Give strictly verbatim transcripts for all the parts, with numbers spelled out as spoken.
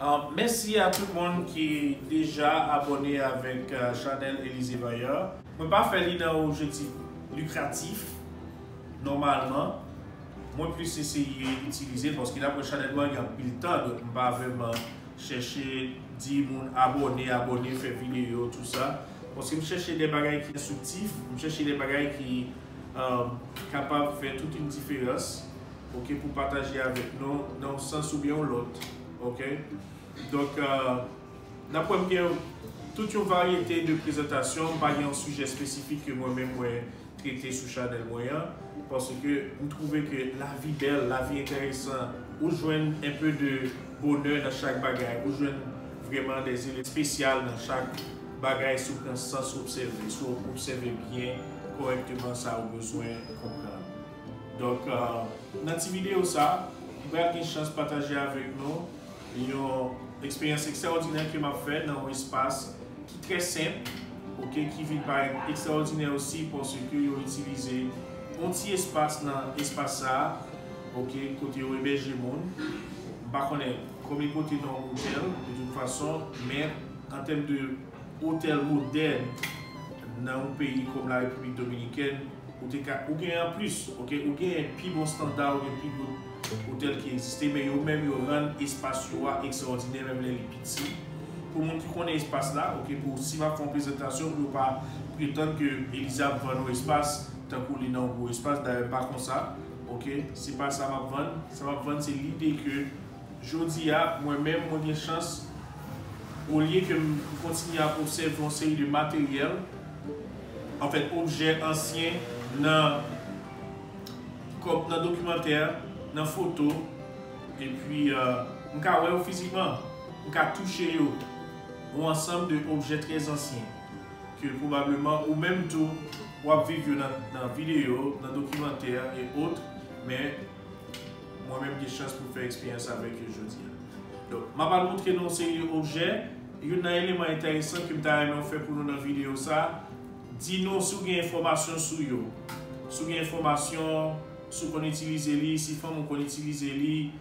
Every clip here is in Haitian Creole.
Uh, mèsi a tout moun ki deja abòne avèk uh, chanèl Elysée Vaillant. Mwen pa fè li nan objektif likratif nòmalman. Mwen plis eseye itilize l paske dapre chanèl mwen gen anpil tan, donk m pa vrèman chèche di moun abòne, abòne, fè videyo, tou sa. Paske m chèche de bagay ki enstriktif, m chèche de bagay ki um, kapab fè tout yon diferans, ok, pou pataje avèk nou nan yon sans oubyen yon lòt, ok. Donk, uh, n ap wè m gen tout yon varyete de prezantasyon, m pa gen yon sijè espesifik ke mwen menm mwen trete sou chanèl mwen an, paske m twouve ke lavi bèl, lavi enteresan, ou jwenn enpe de bonè nan chak bagay, ou jwenn vrèman de eleman espesyal nan chak bagay si w pran san si w obsève, si w obsève byen, kòrèkteman sa ou bezwen konprann. Donk, uh, nan ti videyo sa, m pral gen chans pataje avèk nou yon eksperyans ekstraòdinè ke m ap fè nan yon espas ki trè senp, ok, ki vin parèt ekstraòdinè osi paske yo itilize yon ti espas nan espas sa a, ok, kote yo ebèje moun. M pa konnen kòm li pote non otèl, de tout fason, men an tèm de otèl modèn nan yon peyi kòm la Repiblik Dominikèn, ou te ka, ou gen an plis, ok, ou gen pi bon standa, ou gen pi bon otèl ki egziste, men yo menm yo rann espas yo a ekstraòdinè, menm lè li piti. Pou moun ki konnen espas la, ok, pou si m ap fè yon prezantasyon, pou yo pa pretann ke Elysée ap vann yon espas, tankou li nan yon gwo espas, dayè pa konsa, ok, se pa sa m ap vann, sa m ap vann se lide ke jodi a, mwen menm, mwen gen chans, olye ke m kontinye ap obsève yon seri de materyèl, anfèt, objè ansyen nan, kòm nan dokimantè, nan foto, epi uh, m ka wè yo fizikman, m ka touche yo, yon ansanm de objè trè ansyen, ke pwobableman ou menm tou, w ap viv yo nan, nan videyo, nan dokimantè, e ot, men mwen menm gen chans pou fè eksperyans avèk yo jodi a. Donk, m ap al montre nou yon seri de objè. Youn nan eleman enteresan ke m ta renmen fè pou nou nan videyo sa, di nou si w gen enfòmasyon sou yo. Si w gen enfòmasyon, si w konn itilize li, si fanmi w konn itilize li,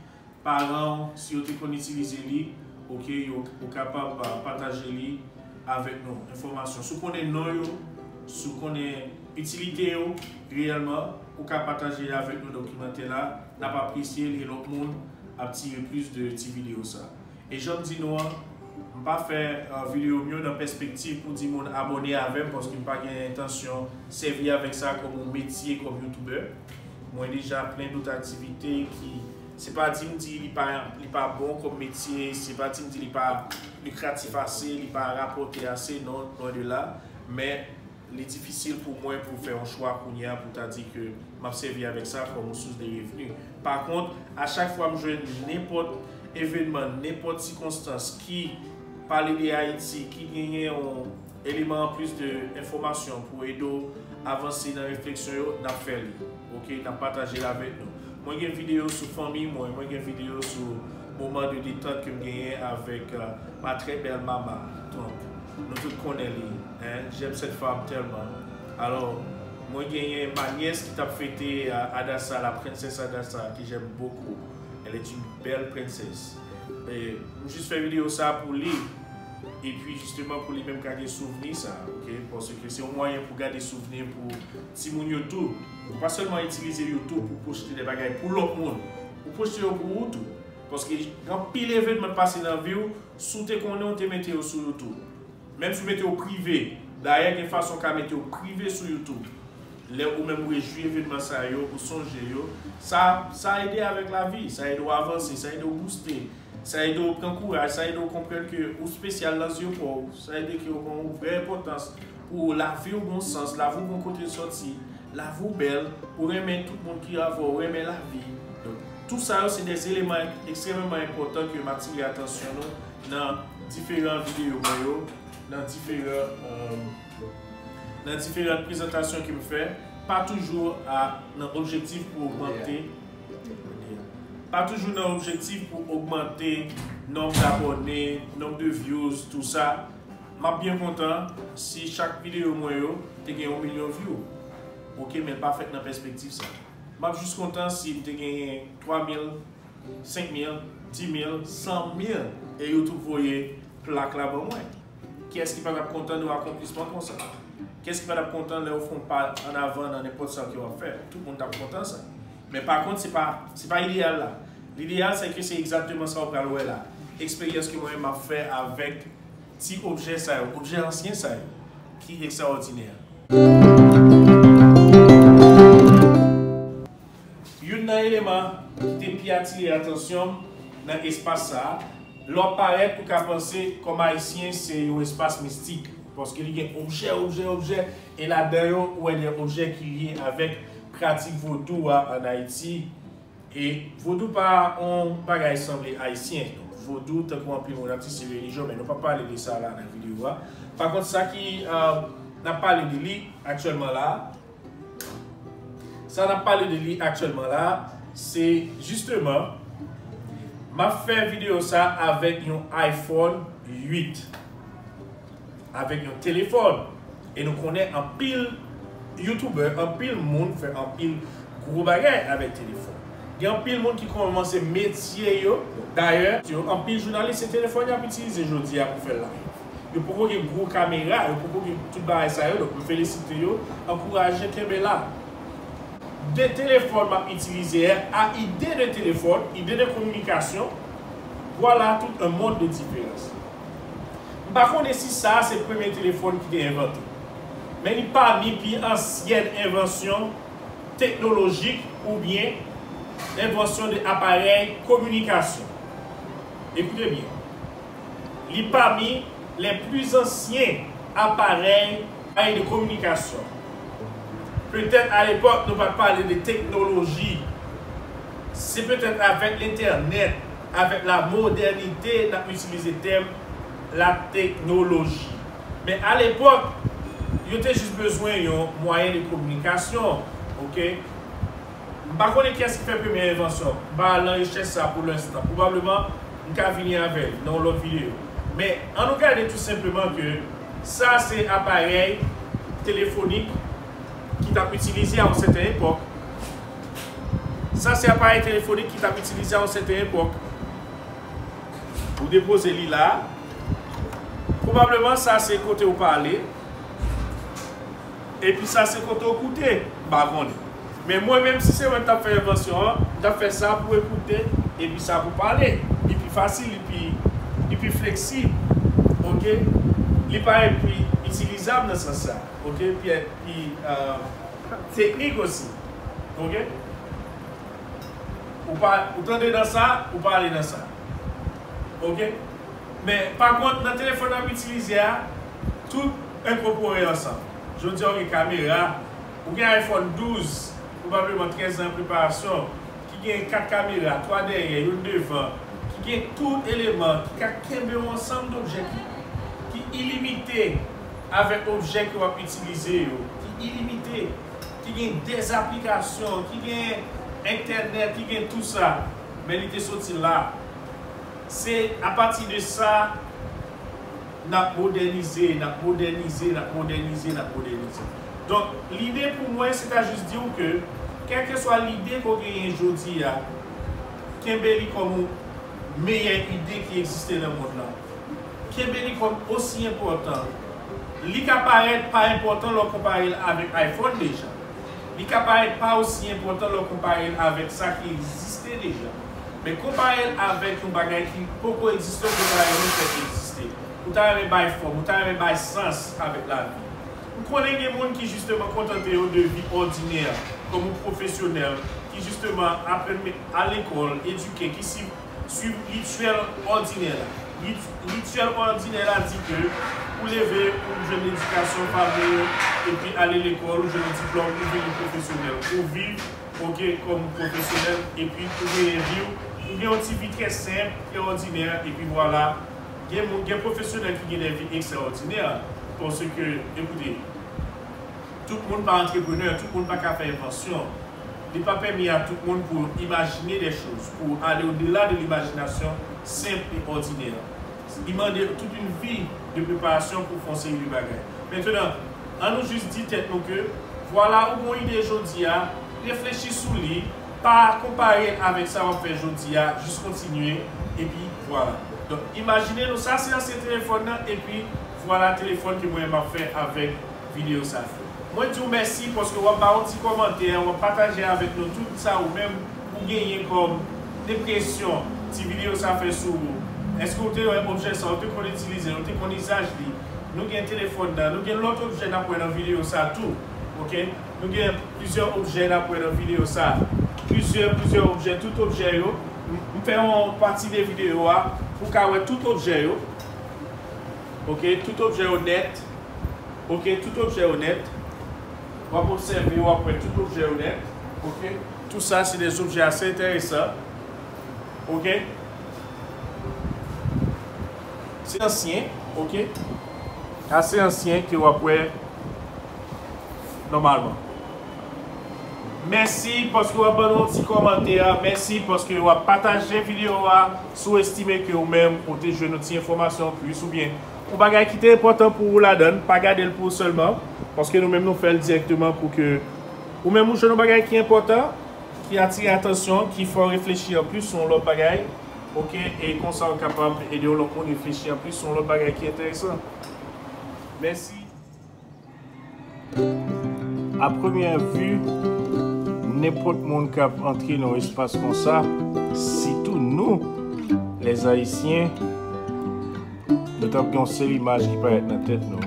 paran w, si yo te konn itilize li, ok, yo, ou kapab uh, pataje li avèk nou. Enfòmasyon. Si w konnen non yo, si w konnen itilite yo, reyèlman, ou ka pataje avèk nou dokimantè la. N ap apresye l e lòt moun ap tire plis de ti videyo sa. E jan m di nou an, m pa fè uh, videyo m yo nan pèspektiv pou di moun abòne avè m, paske m pa gen entansyon sèvi avèk sa kòm yon metye, kòm youtubè. Mwen deja plen dòt aktivite ki, se pa di m di li pa, li pa bon kòm metye, se pa di m di li pa likratif ase, li pa rapòte ase, non, lwen de la. Men li difisil pou mwen pou fè yon chwa kounye a pou ta di ke m ap sèvi avèk sa kòm yon sous de revni. Pa kont, a chak fwa m jwenn nenpòt evènman, nenpòt sikonstans ki pale de Ayiti, ki genyen yon eleman anplis de enfòmasyon pou ede w avanse nan refleksyon yo, n ap fè li. Ok, n ap pataje l avèk nou. Mwen gen videyo sou fanmi mwen, mwen gen videyo sou moman de detant ke m genyen avèk uh, ma très belle maman. Donk, nou tout konnen li. Hein? J'aime cette femme tellement. Alò, mwen genyen ma nyès ki t ap fete uh, Adassa, la princesse Adassa, que j'aime beaucoup. Elle est une belle princesse. E, m jis fè videyo sa pou li. Epi, jisteman, pou li menm ka gen souvni sa, ok? Paske se yon mwayen pou gade souvni pou timoun yo tou. Ou pa sèlman itilize YouTube pou pwojte de bagay pou lòt moun. Ou pwojte yo pou ou tou. Paske gen anpil evènman k pase nan vi w, si w te konnen, w te mete yo sou YouTube. Menm si w mete yo prive, dayè gen fason w ka mete yo prive sou YouTube. Lè ou menm ou rejwi evènman sa yo, ou sonje yo, sa, sa ede avèk lavi, sa ede w avanse, sa ede w booste, sa ede w pran kouraj, sa ede w konprann ke ou espesyal nan zye pa w, sa ede ke w gen yon vrè enpòtans pou lavi w gen sans, lavi w gen kote l sòti, lavi w bèl, ou renmen tout moun ki avè w, ou renmen lavi. Donk, tout sa yo se de eleman ekstrèmeman enpòtan ke m atire atansyon nou nan diferan videyo mwen yo, nan diferan, euh, nan diferan prezantasyon ke m fè, pa toujou a, nan objektif pou ogmante, pa toujou nan objektif pou ogmante nonb dabòne, nonb de views, tou sa. M ap byen kontan si chak videyo mwen yo te gen yon milyon view. Ok, men l pa fèt nan pèspektif sa. M ap jis kontan si m te genyen twa mil, senk mil, Di mil, san mil, e YouTube voye plak la ban mwen. Kiyès ki pa t ap kontan de yon akonplisman konsa? Kiyès ki pa t ap kontan lè w fè yon pa ann avan nan nenpòt sa ke w ap fè? Tout moun t ap kontan sa. Men pa kont, se pa, se pa ideyal la. Lideyal, se ke se egzakteman sa w pral wè la. Eksperyans ke mwen menm m ap fè avèk ti objè sa yo, objè ansyen sa yo, ki ekstraòdinè. Youn nan eleman ki te pi atire atansyon m nan espas sa a, lè w ap parèt, ou ka panse kòm Ayisyen se yon espas mistik, paske li gen objè, objè, objè, e ladan yo, ou wè de objè ki lye avèk pratik vodou a ann Ayiti. E vodou pa yon bagay sanble ayisyen. Donk, vodou, tankou anpil moun ap di se relijyon, men nou p ap pale de sa la nan videyo a. Pa kont, sa ki, euh, n ap pale de li aktyèlman la, sa n ap pale de li aktyèlman la, se jisteman, m ap fè videyo sa avèk yon iPhone uit. Avèk yon telefòn. E nou konnen anpil youtubè, anpil moun fè anpil gwo bagay avèk telefòn. Gen anpil moun ki kòmanse metye yo. Dayè, yo, anpil jounalis se telefòn y ap itilize jodi a pou fè live. Yo poko gen gwo kamera, yo poko gen tout bagay sa yo, donk m felisite yo, ankouraje, kenbe la. De telefòn m ap itilize a, ide de telefòn, ide de kominikasyon, vwala tout un monde de diferans. M pa konnen si sa a se premye telefòn ki te envante, men li pami pi ansyèn envansyon teknolojik oubyen envansyon de aparèy kominikasyon. Ekoute byen. Li pami les plus anciens appareils, appareils de communication. Petèt a lepòk nou pa t pale de teknoloji. Se petèt avèk lentènèt, avèk la modènite, n ap itilize tèm la teknoloji. Men a lepòk, yo te jis bezwen yon mwayen de kominikasyon, oke? M pa konnen kiyès ki fè premye envansyon. M pa al nan rechèch sa pou lenstan. Pwobableman, m ka vini avè l nan yon lòt videyo. Men, ann nou gade tou senpleman ke sa se aparèy telefonik ki t ap itilize a yon sèten epòk. Sa se aparèy telefonik ki t ap itilize a yon sèten epòk. Ou depoze li la. Pwobableman, sa se kote w pale. Epi sa se kote w koute. M pa konnen. Men mwen menm, si se mwen k t ap fè envansyon an, m t ap fè sa pou ekoute, epi sa pou pale. Li pi fasil, li pi, li pi fleksib. Oke? Li parèt pi itilizab nan sans sa. Oke? Pi, pi, euh, teknik osi. Oke? Ou pa, ou tande nan sa, ou pa ale nan sa. Oke? Men, pa kont, nan telefòn n ap itilize a, tout enkòpore ansanm. Jodi a, ou gen kamera, ou gen iPhone douz, pwobableman trèz an preparasyon, ki gen kat kamera, twa dèyè, youn devan, ki gen tout eleman, ki ka kenbe yon ansanm dobjè ki, ki ilimite avèk objè ke w ap itilize yo, ki ilimite, ki gen dèzaplikasyon, ki gen entènèt, ki gen tou sa, men li te soti la. Se apati de sa, n ap modènize, n ap modènize, n ap modènize, n ap modènize. Donk, lide pou mwen, se ta jis di w ke, kèlkeswa lide ke w genyen jodi a, kenbe li kòm yon meyè ide ki egziste nan mond lan. Kenbe li kòm osi enpòtan. Li ka parèt pa enpòtan lè w konpare l avèk iPhone deja. Li ka parèt pa osi enpòtan lè w konpare l avèk sa ki egziste deja. Men konpare l avèk yon bagay ki poko egziste, ou ta renmen fè egziste. Ou ta renmen bay fòm, ou ta renmen bay sans avèk lavi. M konnen gen moun ki jisteman kontante yo de vi òdinè, kòm yon pwofesyonèl, ki jisteman aprann al lekòl, edike, ki si swiv rityèl òdinè la. Rit-, rityèl òdinè la di ke ou leve, ou jwenn edikasyon famo, epi ale lekòl, ou jwenn yon diplòm, ou vin yon pwofesyonèl. Ou viv, oke, kòm pwofesyonèl, epi ou genyen vi w, ou gen yon ti vi trè senp, trè òdinè, epi vwala. Gen moun, gen pwofesyonèl ki gen de vi ekstraòdinè, paske, ekoute, tout moun pa antreprenè, tout moun pa ka fè envansyon. Li pa pèmi a tout moun pou imajine de choz, pou ale odela de limajinasyon senp e òdinè. Li mande tout yon vi de preparasyon pou fè yon seri de bagay. Mentenan, ann nou jis di tèt nou ke, vwala, ou gen yon ide jodi a, reflechi sou li, pa konpare l avèk sa w ap fè jodi a, jis kontinye, Epi vwala. Donk, imajine nou, sa se ansyen telefòn nan, epi vwala telefòn ke mwen m ap fè avèk videyo sa. Mwen di w mèsi paske w ap ba yon ti kòmantè, w ap pataje avèk nou tout sa ou menm ou genyen kòm enpresyon ti videyo sa fè sou ou. Èske w te wè objè sa, ou te konn itilize l, ou te konn izaj li? Nou gen telefòn nan, nou gen lòt objè n ap wè nan videyo sa tou. Oke? Nou gen plizyè objè n ap wè nan videyo sa. Plizyè, plizyè objè, tout objè yo. M, m fè yon pati de videyo a pou w ka wè tout objè yo. Oke, tout objè yo nèt. Oke, tout objè yo nèt. W ap obsève, w ap wè tout objè yo nèt. Oke? Tout sa, se de objè ase enteresan. Oke? Se ansyen, oke? Ase ansyen ke w ap wè nòmalman. Mèsi paske w ap ban nou yon ti kòmantè. Mèsi paske w ap pataje videyo a. Si w estime ke ou menm ou te jwenn yon ti enfòmasyon plis oubyen yon bagay ki te enpòtan pou ou ladan l, pa gade l pou ou sèlman, paske nou menm nou fè l dirèkteman pou ke ou menm ou jwenn yon bagay ki enpòtan, ki atire atansyon, ki fè w reflechi anplis sou yon lòt bagay, oke, e konsa w kapab ede yon lòt moun reflechi anplis sou yon lòt bagay ki enteresan. Mèsi. A premyè vi, nenpòt moun k ap antre nan yon espas konsa, sitou nou, lèzayisyen, nou t ap gen yon seri imaj ki parèt nan tèt nou.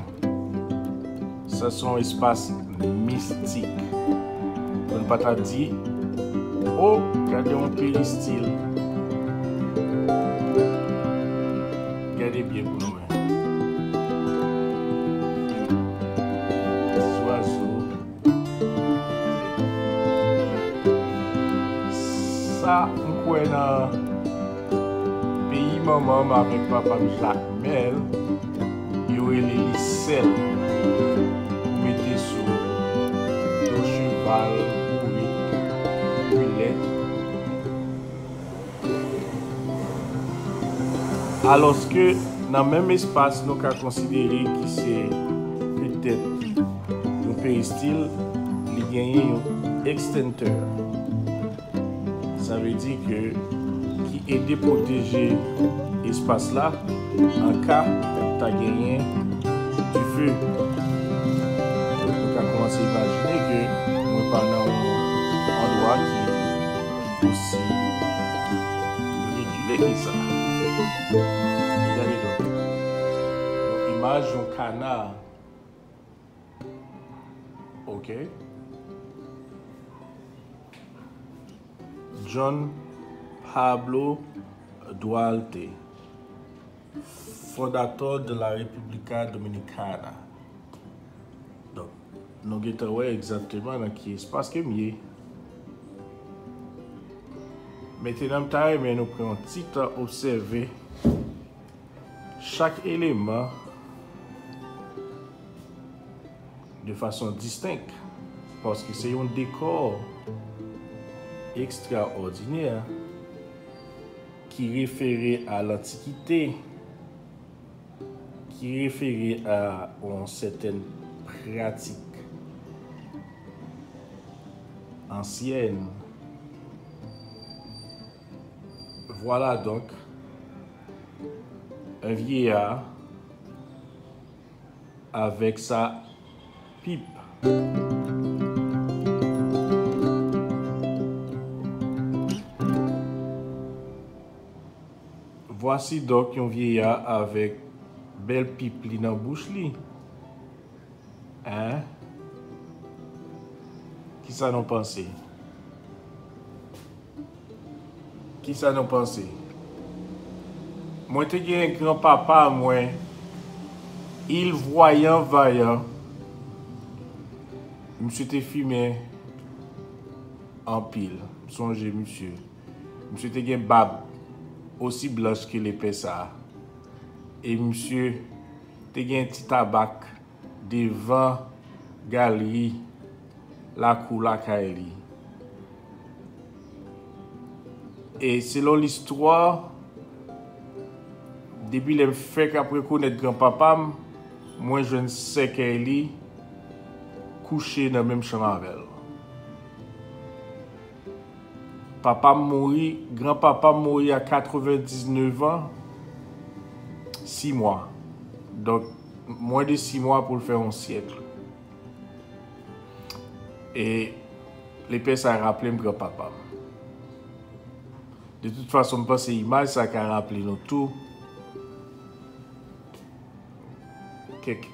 Sa se yon espas mistik. Pou n pa ta di, o, gade yon peristil. Gade byen pou nou wè. Zwazo. Sa m kwè nan peyi manman m avèk papa m Jakmèl, yo rele li sèl pou mete sou do cheval, bourik, milèt. Alòske nan menm espas nou ka konsidere ki se petèt yon peristil, li genyen yon ekstentè. Sa vle di ke ki ede pwoteje espas la an ka ta genyen dife. Nou ka kòmanse imajine ke mwen pa nan yon andwa ki osi rekile ke sa. Gade donk, yon imaj yon kana. Oke. John Pablo Duarte, fondateur de la República Dominicana. Donk, nou gentan wè egzakteman nan ki espas ke m ye. Mentnan, m ta renmen nou pran yon ti tan obsève chak eleman de fason distenk, paske se yon dekò ekstraòdinè ki refere a lantikite, ki refere a yon sètèn pratik ansyèn. Vwala donk, un vieillard avec sa pipe. Vwasi donk yon vyeya avèk bèl pip li nan bouch li. Hein? Kisa nou panse? Kisa nou panse? Mwen te gen granpapa mwen, il vwayan vayan. Misye te fimen anpil. M sonje misye. Misye te gen bab osi blanch ke lepè sa a. E misye te gen ti tabak devan galri lakou lakay li. E selon listwa, depi lè m fèk ap rekonèt granpapa m, mwen jwenn sèkèy li kouche nan menm chanm avè l. Papa m mouri, granpapa m mouri a katrevendiznèf an, sis mwa. Donk, mwen de sis mwa pou l fè yon syèk. E lepè sa raple m granpapa m. De tout fason, m panse imaj sa ka raple nou tou kèk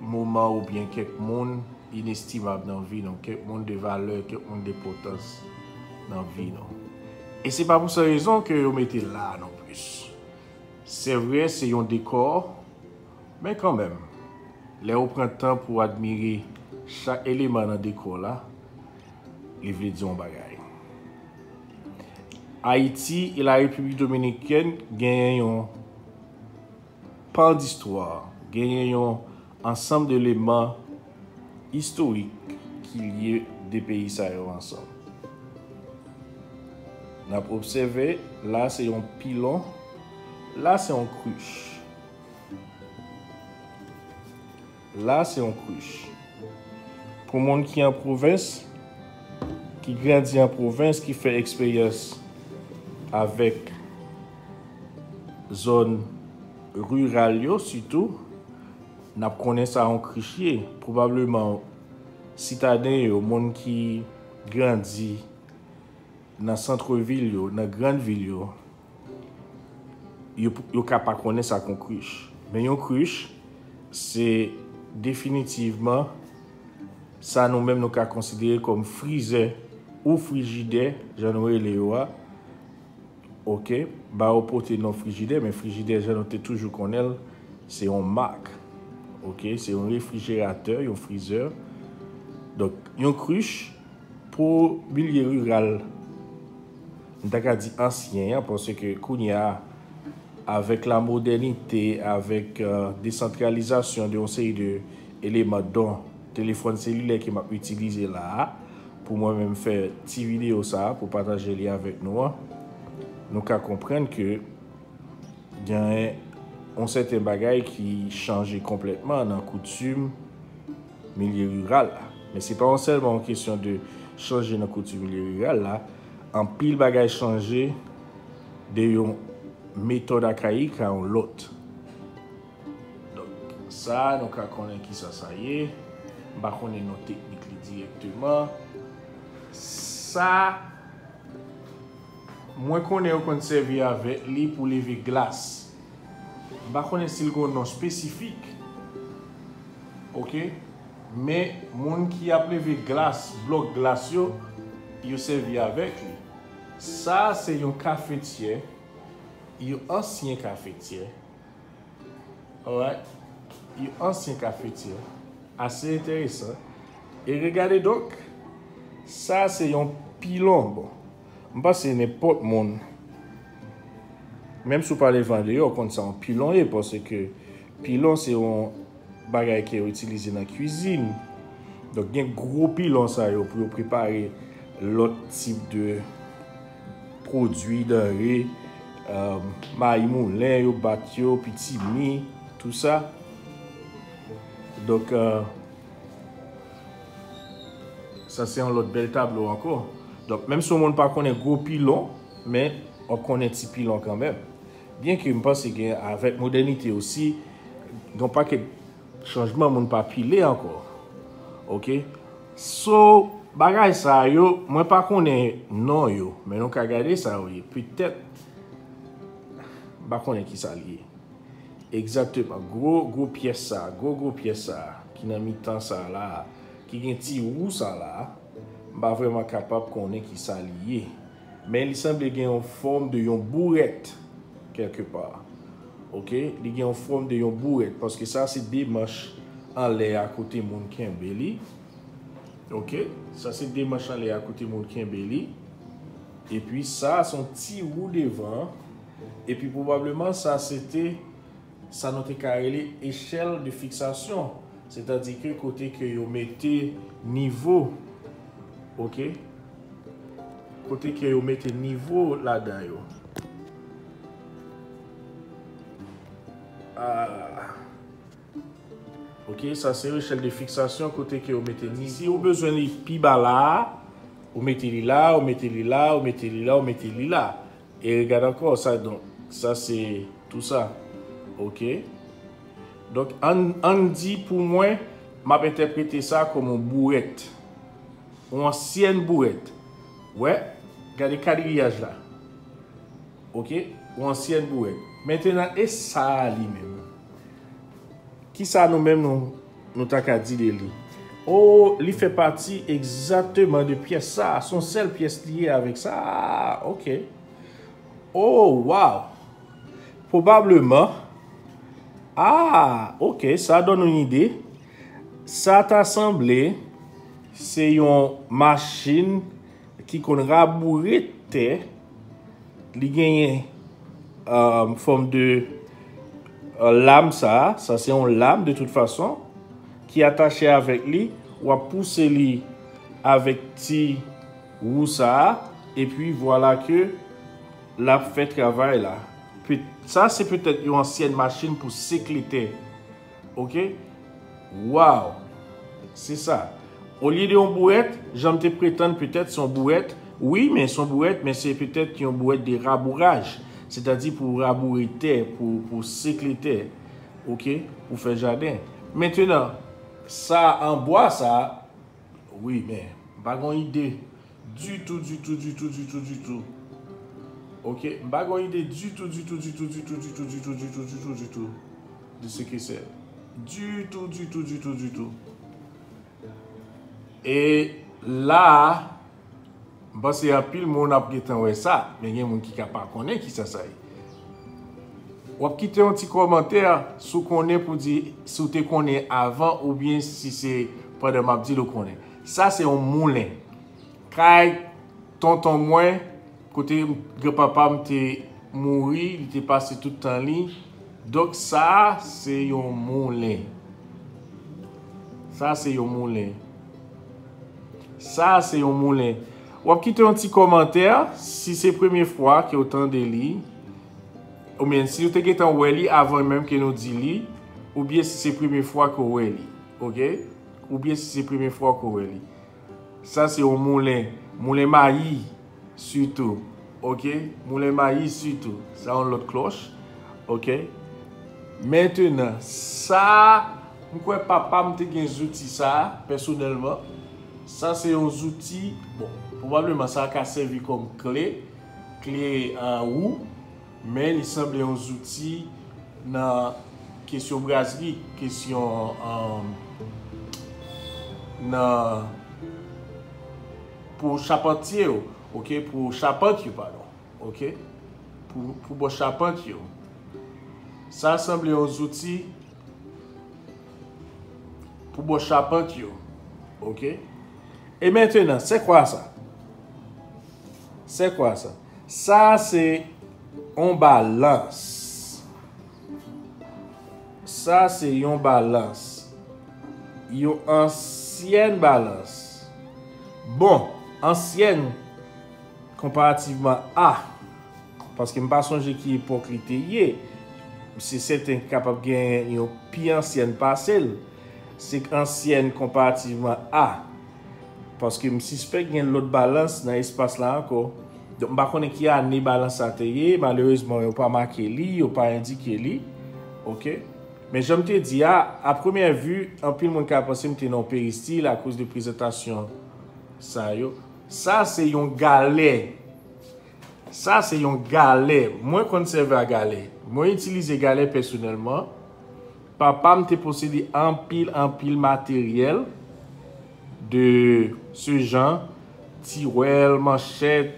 moman oubyen kèk moun inestimab nan vi nou, kèk moun de valè, kèk moun de enpòtans nan vi nou. E se pa pou sa rezon ke yo mete l la non plis. Se vre, se yon dekò, men kanmenm, lè ou pran tan pou admire chak eleman nan dekò la, li vle di yon bagay. Ayiti e la Repiblik Dominikèn genyen yon pan distwa, genyen yon ansanm de eleman istorik ki lye de peyi sa yo ansanm. N ap obsève, la se yon pilon, la se yon krich. La se yon krich. Pou moun ki an pwovens, ki grandi an pwovens, ki fè eksperyans avèk zòn riral yo sitou, n ap konnen sa yon krich ye. Pwobableman, sitaden yo, moun ki grandi nan santvil yo, nan grann vil yo, yo, yo ka pa konnen sa k yon krich. Men yon krich, se definitivman sa nou menm nou ka konsidere kòm frizè ou frijidè, jan nou rele yo a. Oke, ba yo pote non frijidè, men frijidè, jan nou te toujou konnen l, se yon mak. Oke, se yon refrijeratè, yon frizè. Donk, yon krich, pou milye riral, m ta ka di ansyen an, paske kounye a, avèk la modènite, avèk, euh, desantralizasyon de yon seri de eleman, don telefòn selilè ke m ap itilize la a, pou mwen menm fè ti videyo sa a, pou pataje li avèk nou an, nou ka konprann ke gen yon sèten bagay ki chanje konplètman nan koutim milye riral la. Men se pa yon sèlman yon kesyon de chanje nan koutim milye riral la. Anpil bagay chanje de yon metòd akayik a yon lòt. Donk, sa, nou ka konnen kisa sa ye. M pa konnen non teknik li dirèkteman. Sa, mwen konnen yo konn sèvi avèk li pou leve glas. M pa konnen si l gen yon non espesifik. Oke? Men moun ki ap leve glas, blòk glas yo, yo sèvi avèk li. Sa, se yon kafetyè, yon ansyen kafetyè. Alright? Yon ansyen kafetyè. Ase enteresan. E regade donk, sa se yon pilon. Bon, m panse nenpòt moun, menm si w pa leve andeyò, w konn sa yon pilon ye, paske pilon se yon bagay ke yo itilize nan kwizin. Donk, gen gwo pilon sa yo pou yo prepare lòt tip de pwodui, danre, euh, mayi moulen, yo bat yo, pitimi, tou sa. Donk, euh, sa se yon lòt bèl tablo ankò. Donk, menm si yon moun pa konnen gwo pilon, men w ap konnen ti pilon kanmenm. Byenke m panse gen avèk modènite osi, gen yon pakèt chanjman moun pa pile ankò. Oke? So, bagay sa yo, mwen pa konnen non yo, men nou ka gade sa yo ye. Petèt, m pa konnen ki sa l ye. Egzakteman. Gwo, gwo pyès sa, gwo, gwo pyès sa, ki nan mitan sa la, ki gen ti wou sa la, m pa vrèman kapab konnen ki sa li ye. Men li sanble gen yon fòm de yon bourèt, kèlkepa. Oke? Li gen yon fòm de yon bourèt, paske sa se de manch anlè a kote moun kenbe li. Oke? Sa se de manch anlè a kote moun kenbe li. Epi sa, se yon ti wou devan. Epi pwobableman, sa se te sa nou te ka rele echèl de fiksasyon. Sètadi ke kote ke yo mete nivo. Oke? Kote ke yo mete nivo ladan yo. Ah. Oke, sa se echèl de fiksasyon kote ke yo mete nivo. Si ou bezwen li pi ba la a, Ou mete li la, ou mete li la, ou mete li la, ou mete li la. E regade ankò, sa, donk, sa se tou sa. Ok? Donk, ann, ann di pou mwen, m ap entèprete sa kòm yon bourèt. Yon ansyèn bourèt. Wè, gade kadriyaj la. Ok? Yon ansyèn bourèt. Mentenan, e sa a li menm? Kisa nou menm nou, nou ta ka di de li? Oh, li fè pati egzakteman de pyès sa. Se yon sèl pyès li ye avèk sa. Ah, ok. Oh, wow! Pwobableman. Ah, ok, sa donn nou yon ide. Sa ta sanble se yon machin ki konn raboure tè. Li genyen, euh, fòm de, euh, lam sa. Sa se yon lam de tout fason ki atache avèk li. W ap pouse li avèk ti wou sa. Epi vwala ke l ap fè travay la. Pe-, sa se petèt yon ansyèn machin pou sekle tè. Ok? Wow! Se sa. Olye de yon bourèt, jan m te pretann petèt se yon bourèt. Wi, men se yon bourèt, men se petèt yon bourèt de rabouraj. Sètadi pou raboure tè, pou, pou sekle tè. Ok? Pou fè jaden. Mentenan, sa an bwa sa, wi, men m pa gen yon ide ditou, ditou, ditou, ditou, ditou. Ok? M pa gen yon ide ditou, ditou, ditou, ditou, ditou, ditou, ditou, ditou, ditou, ditou de se ke se. Ditou, ditou, ditou, ditou. E la a, m panse anpil moun ap gentan wè sa, men gen moun ki ka pa konnen kisa sa ye. W ap kite yon ti kòmantè si w konnen pou di si w te konnen avan oubyen si se pandan m ap di l ou konnen. Sa se yon moulen. Kay tonton mwen, kote granpapa m te mouri, li te pase tout tan li. Donk sa a se yon moulen. Sa a se yon moulen. Sa a se yon moulen. W ap kite yon ti kòmantè si se premye fwa ke w tande li. Oubyen si w te gentan wè li avan menm ke nou di li. Oubyen si se premye fwa ke w wè li. Ok? Oubyen si se premye fwa ke w wè li. Sa se yon moulen. Moulen mayi sitou. Ok? Moulen mayi sitou. Sa yon lòt klòch. Ok? Mentenan, sa, m kwè papa m te gen zouti sa, pèsonèlman. Sa se yon zouti, bon, pwobableman sa ka sèvi kòm kle, kle, euh, wou. Men li sanble yon zouti nan kesyon brazri, kesyon, um, nan, pou chapantye yo, ok, pou chapant yo, padon, ok, pou, pou bò chapant yo. Sa sanble yon zouti pou bò chapant yo, ok. E mentenan, se kwa sa? Se kwa sa? Sa se yon balans. Sa se yon balans. Yon ansyèn balans. Bon, ansyèn konparativman a, paske m pa sonje ki epòk li te ye. Se sèten ki kapab gen yon pi ansyèn pase l. Se ansyèn konparativman a. Paske m sispèk gen lòt balans nan espas la ankò. Donk, m pa konnen ki ane balans sa te ye. Malerezman, yo pa make li, yo pa endike li. Ok? Men jan m te di a, a premyè vi, anpil moun ka panse m te nan yon peristil akoz de prezantasyon sa yo. Sa se yon galè. Sa se yon galè. Mwen konn sèvi a galè. Mwen itilize galè pèsonèlman. Papa m te posede anpil, anpil materyèl de se jan, tiwèl, manchèt,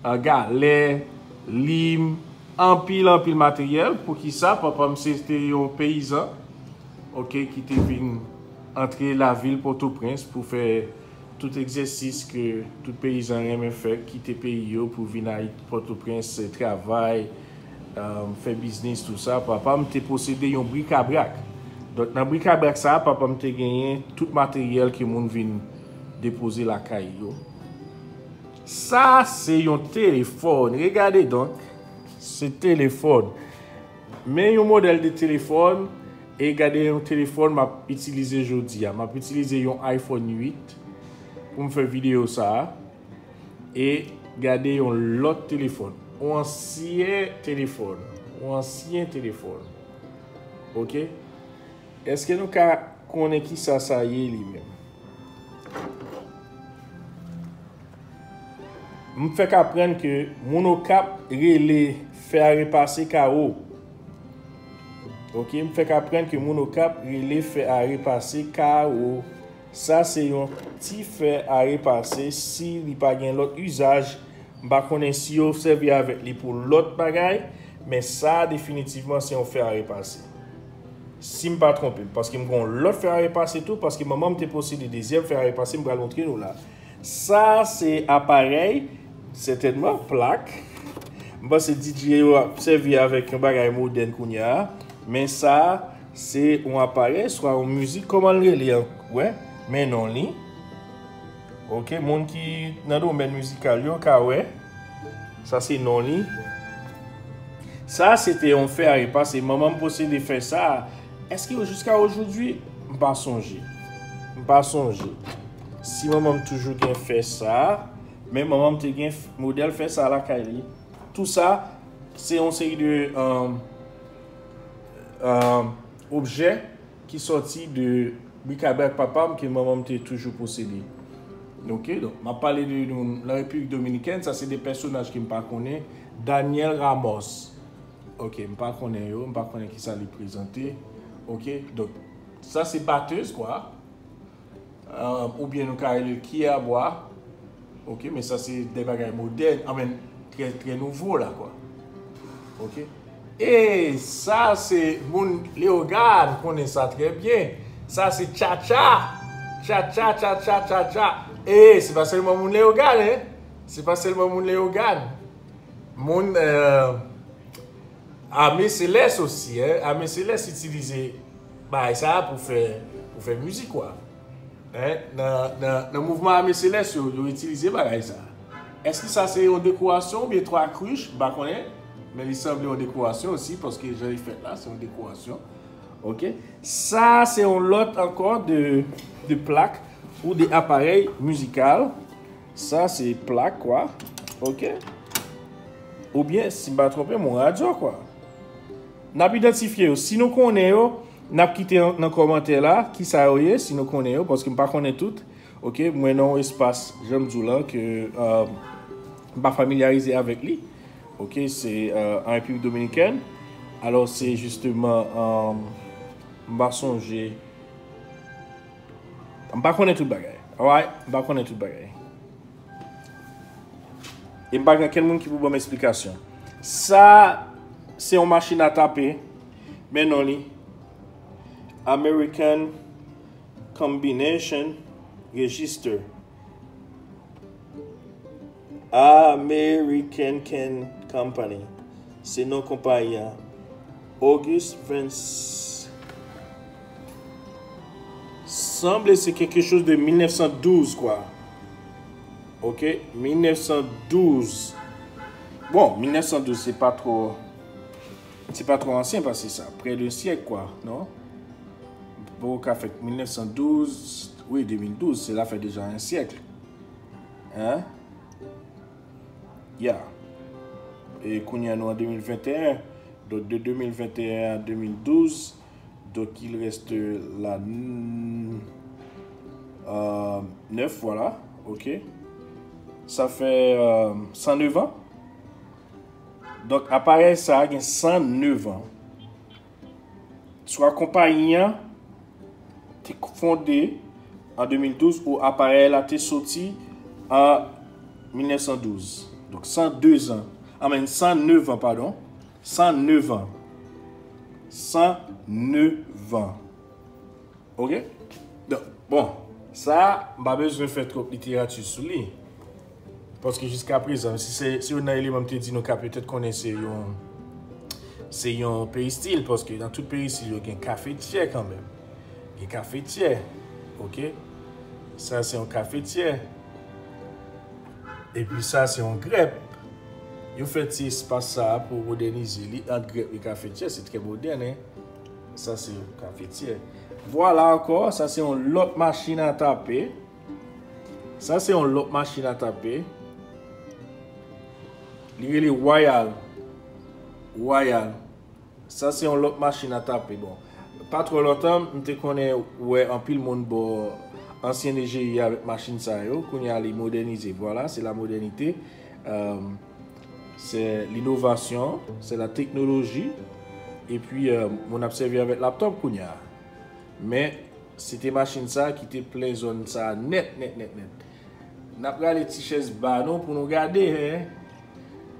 a, galè, lim, anpil, anpil materyèl. Poukisa? Papa m se te yon peyizan, ok, ki te vin antre lavil Pòtoprens pou fè tout egzèsis ke tout peyizan renmen fè, kite peyi yo pou vin Ayiti, Pòtoprens, travay, um, fè biznis, tou sa. Papa m te posede yon brikabrak. Donk, nan brikabrak sa a, papa m te genyen tout materyèl ke moun vin depoze lakay yo. Sa se yon telefòn. Regade donk, se telefòn. Men yon modèl de telefòn, e gade yon telefòn m ap itilize jodi a. M ap itilize yon iPhone uit pou m fè videyo sa a. E gade yon lòt telefòn. Yon ansyen telefòn. Yon ansyen telefòn. Ok? Èske nou ka konnen ki sa sa ye li menm? M fèk aprann ke moun Okap rele fè a repase kawo. Ok, m fèk aprann ke moun Okap rele fè a repase kawo. Sa se yon ti fè a repase si li pa gen lòt izaj. M pa konnen si yo sèvi avèk li pou lòt bagay, men sa definitivman se yon fè a repase. Si m pa twonpe m, paske m gen yon lòt fè a repase tou, paske manman m te posede dezyèm fè a repase, m pral montre nou la. Sa se aparèy, sètènman, plak. M panse D J yo ap sèvi avèk yon bagay modèn kounye a, men sa se yon aparèy, swa yon mizik, kòman l rele an, wè, men non li. Ok, moun ki nan domèn mizikal yo ka wè. Sa se non li. Sa se te yon fè a repase. Manman m posede fè sa. Èske yo jiska ojodwi? M pa sonje. M pa sonje. Si manman m toujou gen fè sa, men manman m te gen f- modèl fè sa lakay li. Tou sa, se yon seri de um, um, objè ki sòti de brikabrak papa m ke manman m te toujou posede. Ok, donk, m ap pale de nou nan Repiblik Dominikèn, sa se de pèsonaj ke m pa konnen. Daniel Ramos. Ok, m pa konnen yo, m pa konnen kisa li prezante. Ok, donk, sa se batèz, kwa. Euh, oubyen nou ka rele l kiyè a bwa. Ok, men sa se de bagay modèn, anfen, trè, trè nouvo la, kwa. Ok. E sa se moun Leyogàn konnen sa trè byen. Sa se tchatcha. Tchatcha, tchatcha, tchatcha. E se pa sèlman moun Leyogàn, en. Se pa sèlman moun Leyogàn. Moun, euh, Ame Selès osi, en. Ame Selès itilize bagay sa a pou fè, pou fè mizik, kwa. En, nan, nan, nan mouvman Ame Selès yo, yo itilize bagay sa a. Èske sa se yon dekorasyon oubyen twa krich? M pa konnen. Men li sanble yon dekorasyon osi, paske jan li fèt la, se yon dekorasyon. Ok? Sa se yon lòt ankò de, de plak ou de aparèy mizikal. Sa se plak, kwa. Ok? Oubyen, si m pa twonpe m, yon radyo, kwa. N ap idantifye yo. Si nou konnen yo, n ap kite nan, nan kòmantè la kisa yo ye, si nou konnen yo, paske m pa konnen tout. Ok, mwen nan yon espas, jan m di w lan, ke, euh, m pa familyarize avèk li. Ok, se, euh, an Repiblik Dominikèn. Alò, se jisteman, euh, m pa sonje, m pa konnen tout bagay. Alright? M pa konnen tout bagay. E m pa gen kenn moun ki pou ban m esplikasyon. Sa, se yon machin a tape. Men non li. American Combination Register. American Can Company. Se non konpayi a. August vingt. Sanble se quelque chose de mil nèf san douz, kwa. Ok, mil nèf san douz. Bon, mil nèf san douz, se pa twò, se pa twò ansyen pase sa. Près d'un siècle, kwa, non? Bon, ka fèt mil nèf san douz, wi, de mil douz, cela fait déjà un siècle. Hein? Ya. E kounye a nou an de mil venteyen. Donk, de de mil venteyen a de mil douz, donk, il reste la, euh, neuf, voilà. Ok. Sa fè, euh, san nèf an. Donk, aparèy sa a gen san nèf an. Swa konpayi an te fonde an de mil douz ou aparèy la te soti an mil nèf san douz. Donk, san de zan. Anmen, san nèf an, padon. San nèf an. San nèf an. Ok? Donk, bon, sa, m pa bezwen fè twòp literati sou li. Paske jiska prezan, si se, se youn nan eleman m te di nou ka petèt konnen se yon, se yon peristil, paske nan tout peristil yo gen kafetyè kanmenm. Gen kafetyè, ok? Sa se yon kafetyè. Epi sa se yon grèp. Yo fè ti espas sa a pou modènize li ant grèp e kafetyè. Se trè modèn, en. Sa se kafetyè. Vwala ankò, sa se yon lòt machin a tape. Sa se yon lòt machin a tape. Li rele Royal. Royal. Sa se yon lòt machin a tape. Bon, pa twò lontan, m te konnen wè anpil moun bò ansyen D J I avèk machin sa yo. Kounye a li modènize. Vwala, se la modènite. Euh, c'est l'innovation, c'est la technologie. Epi, euh, moun ap sèvi avèk laptòp kounye a. Men, se te machin sa ki te plen zòn sa nèt, nèt, nèt, nèt. N ap rale ti chèz ba nou pou nou gade, hein.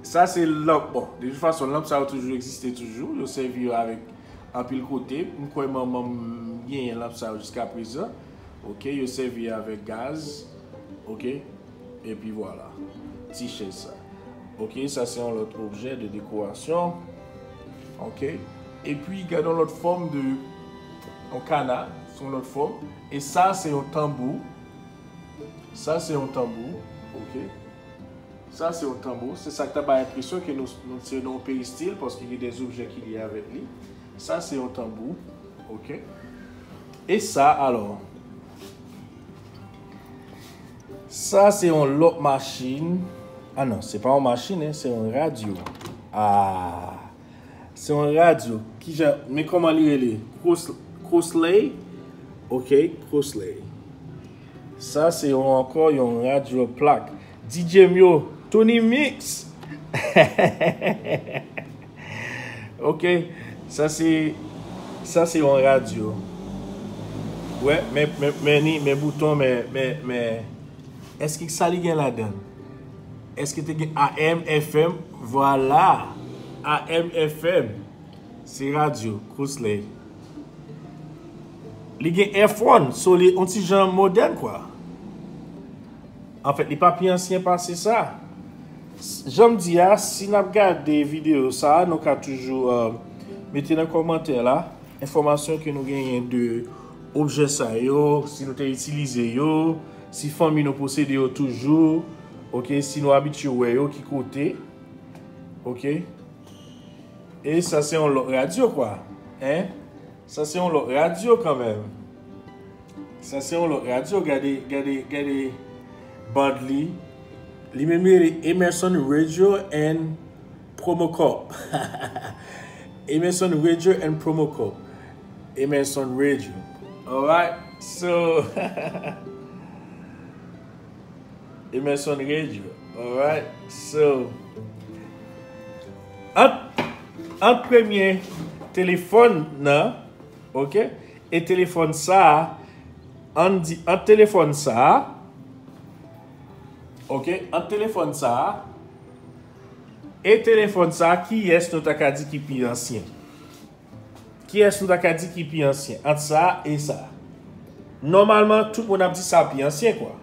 Sa se lanp, bon, de tout fason, lanp sa yo toujou egziste toujou. Yo sèvi yo avèk anpil kote. M kwè manman m genyen lanp sa yo jiska prezan. Ok, yo sèvi avèk gaz. Ok, epi vwala. Ti chèz sa. Ok, sa se yon lòt objè de dekorasyon. Ok, epi gade yon lòt fòm de yon kana, se yon lòt fòm. E sa se yon tanbou. Sa se yon tanbou. Ok. Sa se yon tanbou. Se sa k ta bay enpresyon ke nou, nou se nan yon peristil, paske gen de objè ki lye avèk li. Sa se yon tanbou. Ok. E sa, alò. Sa se yon lòt machin. Ah non, se pa yon machin, hein, se yon radyo. Ah. Se yon radyo. Kijan, men kòman li rele? Cros-, Crosley? Ok, Crosley. Sa se yon, ankò yon radyo plak. D J m yo, Tony Mix. Ok, sa se, sa se yon radyo. Wè, men, men, men ni, men bouton, men, men, men, èske sa li gen ladan? Èske te gen A M, F M? Vwala, A M, F M. Se radyo, Crosley. Li gen F one, so li on ti jan modèn, kwa. Anfèt, li pa pi ansyen pase sa. S-, jan m di a, si n ap gade videyo sa, nou ka toujou, euh, mete nan kòmantè la enfòmasyon ke nou genyen de objè sa yo, si nou te itilize yo, si fanmi nou posede yo toujou, ok, si nou abitye wè yo, ki kote, ok. E sa se yon lòt radyo, kwa. Hein? Sa se yon lòt radyo kanmenm. Sa se yon lòt radyo. Gade, gade, gade band li. Li menm rele Emerson Radio and Promo Corp. Emerson Radio and Promo Corp. Emerson Radio. Alright. So, Emerson Radio. Alright. So, ant, ant premye telefòn nan, ok, e telefòn sa a, ann di, ant telefòn sa a, ok, ant telefòn sa a e telefòn sa a, kiyès nou ta ka di ki pi ansyen? Kiyès nou ta ka di ki pi ansyen ant sa e sa? Nòmalman, tout moun ap di sa pi ansyen, kwa.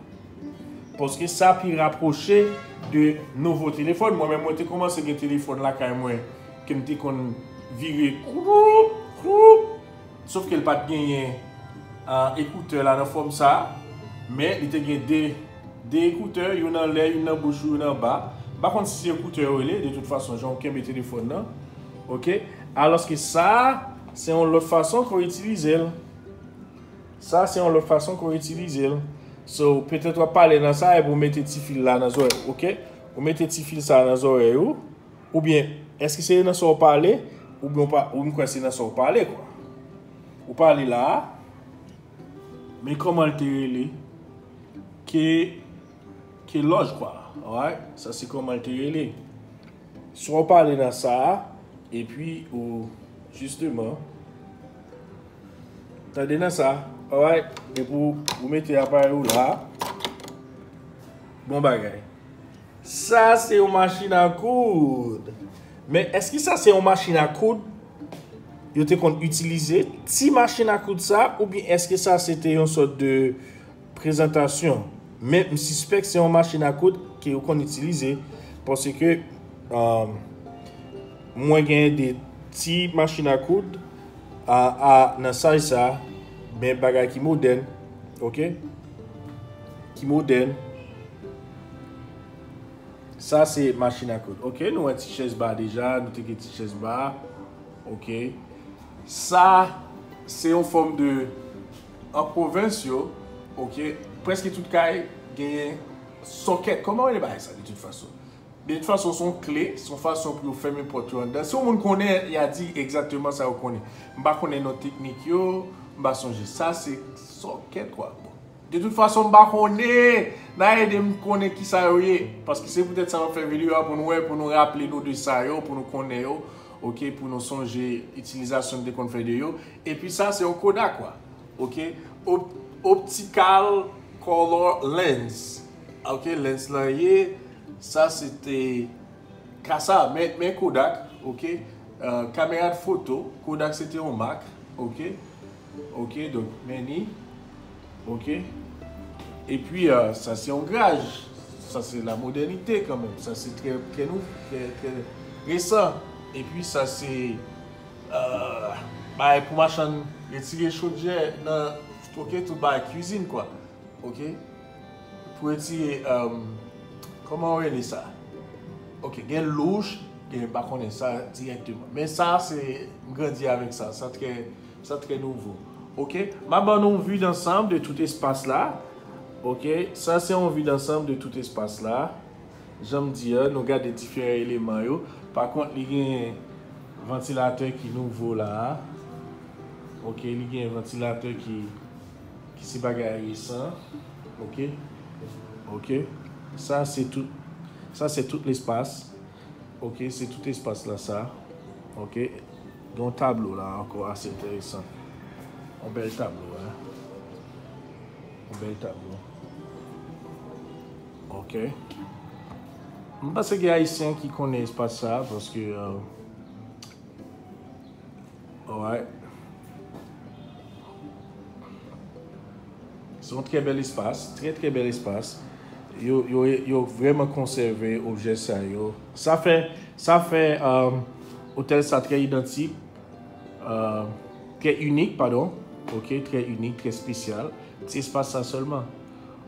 Paske sa pi rapwoche de nouvo telefòn. Mwen menm, mwen te kòmanse gen telefòn lakay mwen, ke m te konn vire kroup, kroup. Sof ke l pa t genyen, ah, ekoutè la nan fòm sa a, men li te gen de, de ekoutè, youn anlè, youn nan bouch ou, youn anba. M pa konn si se ekoutè yo rele, de tout fason, jan w kenbe telefòn nan. Ok? Alòske sa a, se yon lòt fason ke w itilize l. Sa a, se yon lòt fason ke w itilize l. So, petèt w ap pale nan sa, epi w mete ti fil la nan zòrèy, ok? Ou mete ti fil sa a nan zòrèy ou, oubyen, èske se nan sa w pale, oubyen w pa, ou m kwè se nan sa w pale, kwa. Ou pale la a, men kòman l te rele? Ke, ke lòj, kwa. Alright? Sa se kòman l te rele. Swa w pale nan sa a, epi ou, jisteman, tande nan sa, alright? Epi ou, ou mete aparèy ou la. Bon bagay. Sa se yon machin a koud. Men èske sa se yon machin a koud yo te konn itilize? Ti machin a koud sa, oubyen èske sa se te yon sòt de prezantasyon? Men m sispèk se yon machin a koud ke yo konn itilize, paske, um, mwen genyen de ti machin a koud a, a, nan saj sa, men bagay ki modèn, ok? Ki modèn. Sa se machin a koud. Ok, nou wè ti chèz ba deja, nou te gen ti chèz ba. Ok. Sa se yon fòm de, an pwovens yo, ok, prèske tout kay genyen sokèt. Kòman w rele bagay sa de tout fason? De tout fason, se yon kle, se yon fason pou yo fèmen pòt yo anndan. Si yon moun konnen, y a di egzakteman sa yo konnen. M pa konnen non teknik yo, m pa sonje. Sa se sòkèt, kwa. Bon. De tout fason, m pa konnen. N a ede m konnen ki sa yo ye. Paske se poutèt sa m ap fè videyo a, pou nou wè, pou nou raple nou de sa yo, pou nou konnen yo. Ok, pou nou sonje itilizasyon n te konn fè de yo. Epi sa, se yon Kodak, kwa. Ok, op- optical color lens. Ok, lens lan ye, sa se te ka sa, men, men Kodak, ok. Euh, kamera de foto, Kodak se te yon mak, ok. Ok, donk, men ni, ok. Epi, euh, sa se yon graj, sa se la modernite kanmenm, sa se trè, trè nou, trè, trè resan. Epi sa se, euh, bagay pou machann retire chodyè nan, ok, tout bagay kwizin, kwa. Ok? Pou retire, um, kòman w rele sa? Ok, gen louch, gen, m pa konnen sa dirèkteman. Men sa, se, m grandi avèk sa. Sa trè, sa trè nouvo. Ok? M a ban nou yon vue d'ensemble de tout espas la. Ok? Sa, se yon vue d'ensemble de tout espas la. Jan m di a, nou gade diferan eleman yo. Pa kont, li gen vantilatè ki nouvo la a. Ok, li gen vantilatè ki, ki se bagay resan. Ok? Ok? Sa se tout, sa se tout lespas. Ok, se tout espas la sa. Ok? Gen yon tablo la ankò ase enteresan. Yon bèl tablo, hein? Yon bèl tablo. Ok. M panse gen Ayisyen ki konnen espas sa, paske, euh, alright. Se yon trè bèl espas, trè, trè bèl espas. Yo, yo, yo vrèman konsève objè sa yo. Sa fè, sa fè, euh, otèl sa trè idantik, euh, trè inik, padon. Ok, trè inik, trè espesyal. Ti espas sa sèlman.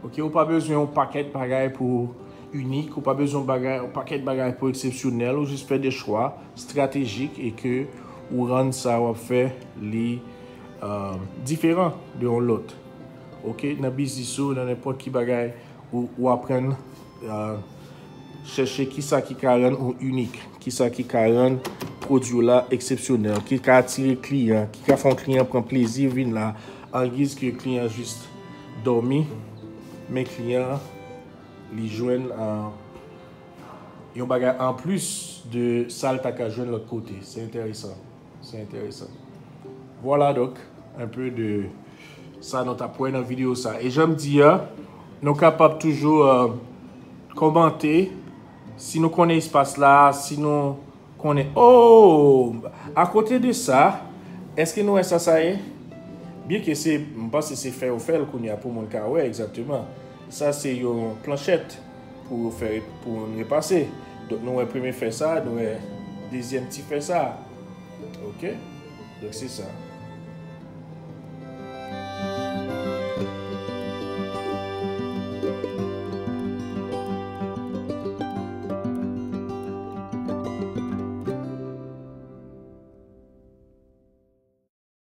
Ok, ou pa bezwen yon pakèt bagay pou inik, ou pa bezwen bagay, yon pakèt bagay pou eksepsyonèl, ou jis fè de chwa estratejik e ke ou rann sa w ap fè li, euh, diferan de yon lòt. Ok, nan biznis ou, nan nenpòt ki bagay, ou, ou aprann, euh, chèche kisa ki ka rann ou inik, kisa ki ka rann pwodui w la eksepsyonèl, ki ka atire kliyan, ki ka fè yon kliyan pran plezi vin la, angiz ke kliyan jis dòmi, men kliyan an, li jwenn, euh, yon bagay anplis de sa l ta ka jwenn lòt kote. Se enteresan. Se enteresan. Vwala donk, un peu de sa nou t ap wè nan videyo sa. E jan m di a, nou kapab toujou, euh, kòmante si nou konnen espas la, si nou konnen. Oh! Akote de sa, èske nou wè sa sa ye? Byenke se, m panse se fè yo fè l kounye a pou moun ka wè egzakteman. Sa se yon planchèt pou fè, pou moun repase. Donk nou wè premye fè sa, nou wè dezyèm ti fè sa. Ok? Donk se sa.